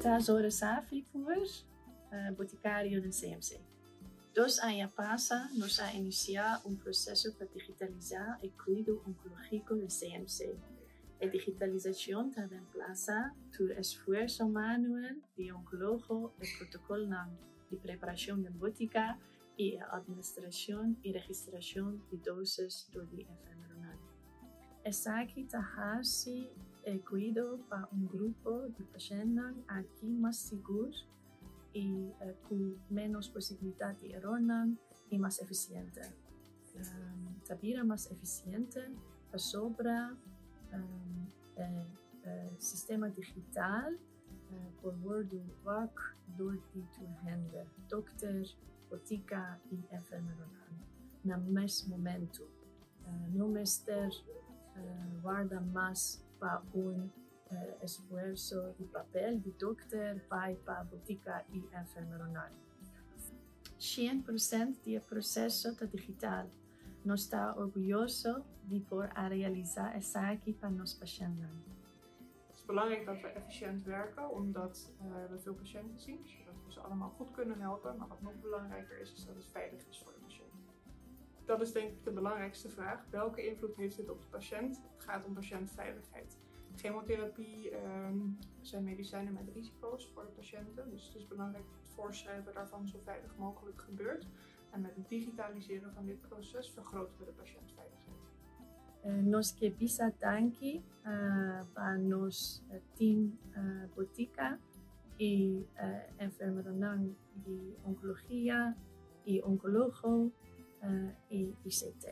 ta Zora Safipour, boticario den CMC. 2 aña pasa nos a inicia un proceso pa digitalisa e cuido oncologico den CMC. E digitalisacion ta reemplasa tur esfuerso manual di oncologo, e protocolnan di preparacion den botica y e administracion y registracion di dosis door di enfermeronan. Esaki ta haci e cuido pa un grupo di pashentnan aki mas sigur y cu menos posibilidad di erornan y mas eficiente. Ta bira mas eficiente pasobra e sistema digital por wordo wak door di tur hende, dokter, botica y enfermeronan, na mes momento. No mester warda mas pa un esfuerso di papel di dokter bai pa botica y enfermeronan. 100% di e proceso ta digital. Nos ta orguyoso di por a realisa esaki pa nos pashentnan. Het is belangrijk dat we efficiënt werken, omdat we veel patiënten zien, zodat we ze allemaal goed kunnen helpen. Maar wat nog belangrijker is, is dat het veilig is voor de patiënt. Dat is denk ik de belangrijkste vraag. Welke invloed heeft dit op de patiënt? Het gaat om patiëntveiligheid. Chemotherapie zijn medicijnen met risico's voor de patiënten. Dus het is belangrijk dat het voorschrijven daarvan zo veilig mogelijk gebeurt. En met het digitaliseren van dit proces vergroten we de patiëntveiligheid. Nos ke bisa danki pa nos team botica y enfermeronan di oncologia y oncologo y ICT.